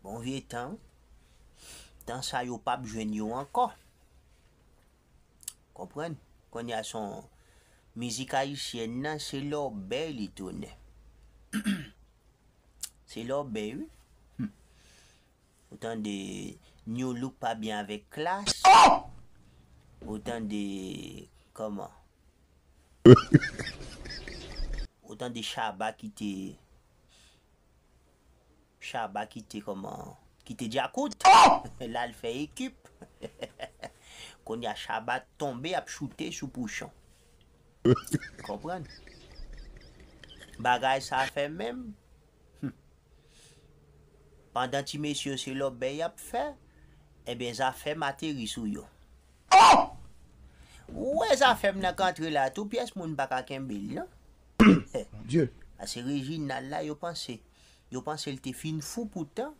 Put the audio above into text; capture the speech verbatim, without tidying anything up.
Bon vye tan, tan sa yo p ap jwenn yo ankò. Konprann? Kounye a se yon mizik ayisyèn nan, se lòbèy li tounen. Se lòbèy, wi. Hmm. Ou tande New Look pa byen avèk Klass. Ou tande, kòman? Ou tande Shabba kite, Shabba kite kòman? Kite Djakout. L al fè ekip. Kounye a Shabba tonbe ap choute sou Pouchon. Konprann? Bagay sa fè menm. Hmm. Pandan ti mesye yo se lòbèy y ap fè, ebyen Zafèm ateri sou yo. Ou wè Zafèm nan k antre la, tou pyès moun pa ka kenbe l, non? Mon Dieu. Pase Reginald la, yo panse, yo panse l te fin fou poutan,